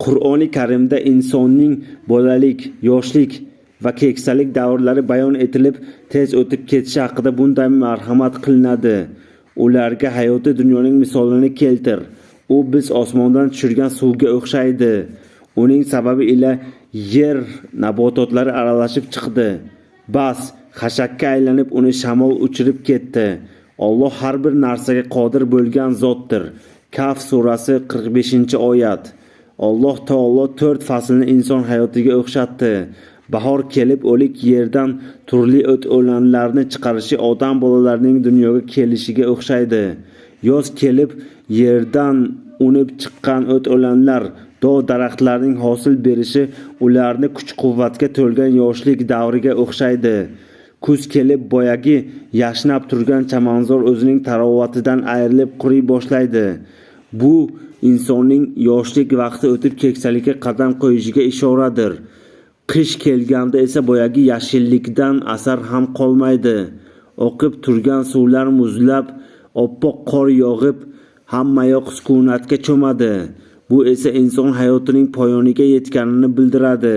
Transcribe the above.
Qur'oni Karimda insonning bolalik, yoshlik va keksalik davrlari bayon etilib, tez o'tib ketishi haqida bunday marhamat qilinadi: Ularga hayoti dunyoning misolini keltir. U biz osmondan tushirgan suvga o'xshaydi. Uning sababi ila yer nabototlari aralashib chiqdi. Bas, xashakka aylanib uni shamol uchirib ketdi. Alloh har bir narsaga qodir bo'lgan zotdir. Kaf surasi 45-oyat. Alloh taolo to'rt faslni inson hayotiga o'xshatdi. Bahor kelib o'lik yerdan turli o't-o'lanlarni chiqarishi odam bolalarining dunyoga kelishiga o'xshaydi. Yoz kelib yerdan unib chiqqan o't-o'lanlar, dov-daraxtlarning hosil berishi ularni kuch-quvvatga to'lgan yoshlik davriga o'xshaydi. Kuz kelib boyagi yashnab turgan chamanzor o'zining tarovatidan ayrilib quriy boshlaydi. Bu insonning yoshlik vaqti o'tib keksalikka qadam qo'yishiga ishoradir. Qish kelganda esa boyagi yashillikdan asar ham qolmaydi. Oqib turgan suvlar muzlab, oppoq qor yog'ib, hammayoq sukunatga cho'madi. Bu esa inson hayotining poyoniga yetganini bildiradi.